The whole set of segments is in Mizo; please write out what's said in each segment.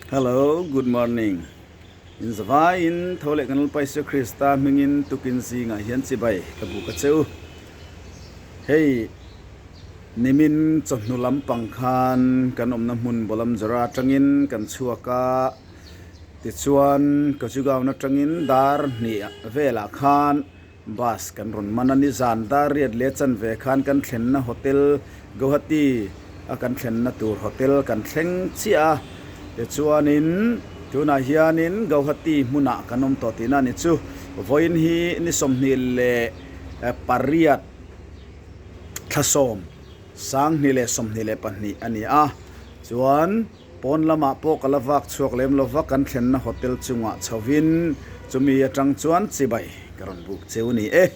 Hello, good morning. In zavaiin tho leh kan Lalpa Isua Krista hmingin tukin zingah hian chibai ka bu ka cheu. Hei nimin chawhnu lampang khan kan awmna hmun Bolam Jara atangin kan chhuak a, tichuan Kachugaon atangin dar hnih velah khan Bus kan rawn man a ni. Zan dar riat leh chanve khan kan thlenna hotel Guwahati a kan thlenna tur hotel kan thleng chiah a. Tichuanin tunah hianin Guwahati hmunah kan awm tawh tihna a ni chu. Vawiin hi ni 28 thlasawm 2022 a ni a. Chuan. Pawn lamah pawh ka la vak chhuak lem lo va, kan thlenna hotel chungah chhovin chumi atang chuan chibai ka rawn buk cheu ni e.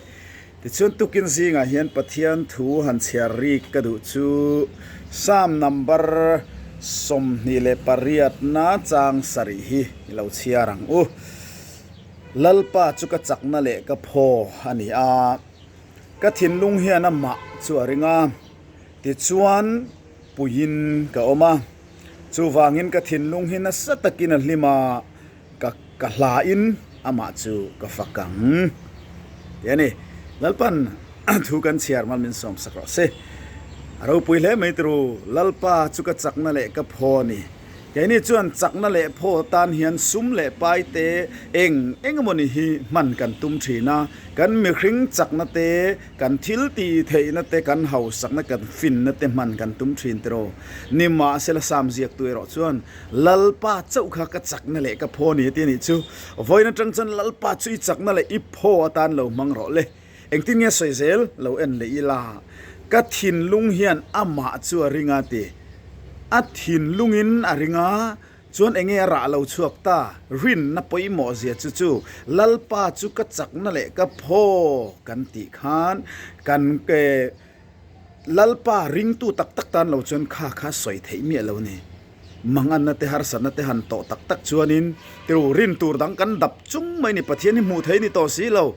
Tichuan tukin zingah hian Pathian thu han chhiar rik ka duh chu Psalm number 28 na chang sarih hi i lo chhiar ang u. Lalpa chu ka chakna leh ka phaw a ni a, ka thinlung hian amah chu a ring a, tichuan, Puiin ka awm a, chuvangin ka thinlung hi nasa takin a hlim a, ka ka hlain amah chu ka fak ang. Ti a ni. Lalpan thu kan chhiar hman min sawm sak rawh se. A ropui hle mai turu, Lalpa chu ka chakna leh ka phaw a ni. Keini chuan chakna leh phaw tan hian sum leh pai te eng eng emawni hi hman kan tum thin a, kan mihring chakna te, Kan thil tih theihna te, kan hausakna, kan finna te hman kan tum thin tiraw? Nimahsela Sam ziaktu erawh chuan, Lalpa chauh kha ka chakna leh ka phaw ni a ti a nih chu. Vawiin atang chuan Lalpa chu i chakna leh i phaw atan lo hmang rawh le. Engtin nge sawi zel lo en leh ila? Ka thinlung hian amah chu a ring a ti. A thinlungin a ring a. Chuan enge a rah lo chhuak ta? Rinna pawimawh zia chu chu Lalpa chu ka chakna leh ka phaw kan tih khan kan Lalpa ringtu tak tak tan lo chuan kha kha sawi theih miah lo ni. Manganna te harsatna te han tawh tak tak chuanin tiru rin tur dang kan dap chung mai ni Pathian hi hmuh theih ni tawh si lo.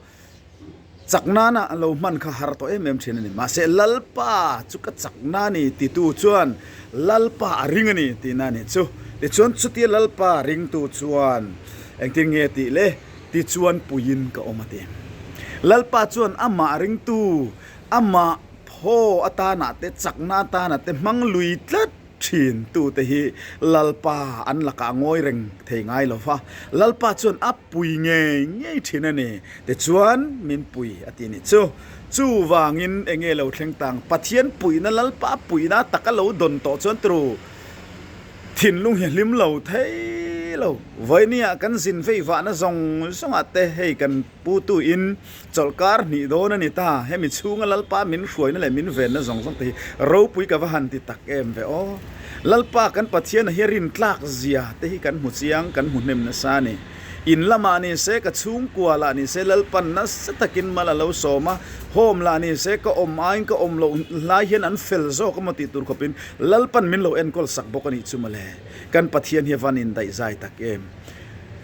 Chak nana a lo hman kha har tawh em em thin a ni. Mahse, Lalpa chu ka chakna a ni titu chuan Lalpa a ring a ni tihna a nih chu. Tichuan, chutia Lalpa ringtu chuan engtin nge tih le? Tichuan puiin ka awm a ti. Lalpa chuan amah ringtu, amah phaw atana te, chakna atana te hmang lui tlat. Thin tute hi Lalpa an lakah ngawi reng thei ngai lo va, Lalpa chuan a pui ngei ngei thin a ni. Tichuan, min pui a ti nih chu. Chuvangin enge lo thleng tang? Pathian puihna, Lalpa puihna taka lo dawn tawh chuan turu thinlung hi a hlim lo thei lo. Vawinia kan zin vei vahna zawng zawngah te hei kan Putu in chawlhkar hnih dawn a ni ta, hemi chhunga Lalpa min hruaina leh min venna zawng zawng te hi ropui ka va han ti tak em ve aw. Lalpa kan Pathiana hi a rintlak zia te hi kan hmu chiang, kan hmu hnem nasa a ni. In lamah ni se, ka chhungkua lah ni se Lalpan nasa takin mal a lo sawm a, home lah ni se ka awm aiin ka awm loh hlai hian an fel zawk emaw tih tur khawpin Lalpan min lo enkawl sak bawk a nih chu mawle. Kan Pathian hi a van indaihzai tak em.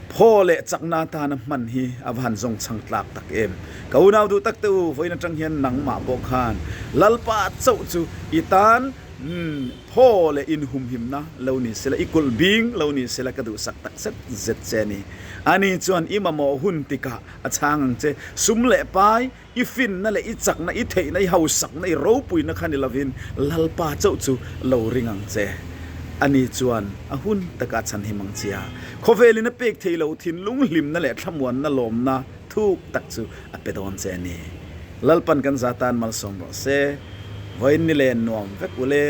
Phaw leh chakna atana hman hi a va han zawng chhang tlak tak em. Ka unau duh tak te u, vawiin atang hian nangmah pawh khan Lalpa chauh chu i tan phaw leh inhumhimna lo ni sela, i kulh bing lo ni sela ka duhsak tak zet zet che a ni. Ani chuan i mamawh hun tikah a chhang ang che. Sum leh pai I finna leh i chakna, i theihna, i hausakna, i ropuina kha ni lovin Lalpa chauh chu lo ring ang che. Ani chuan a hun taka a chhanhim ang che a, khawvelin a pek theih loh thinlung hlimna leh thlamuanna lawmna thuk tak chu a pe dawn che a ni. Lalpan kan za tan malsawm rawh se. Vawiin ni len nuam vek ule.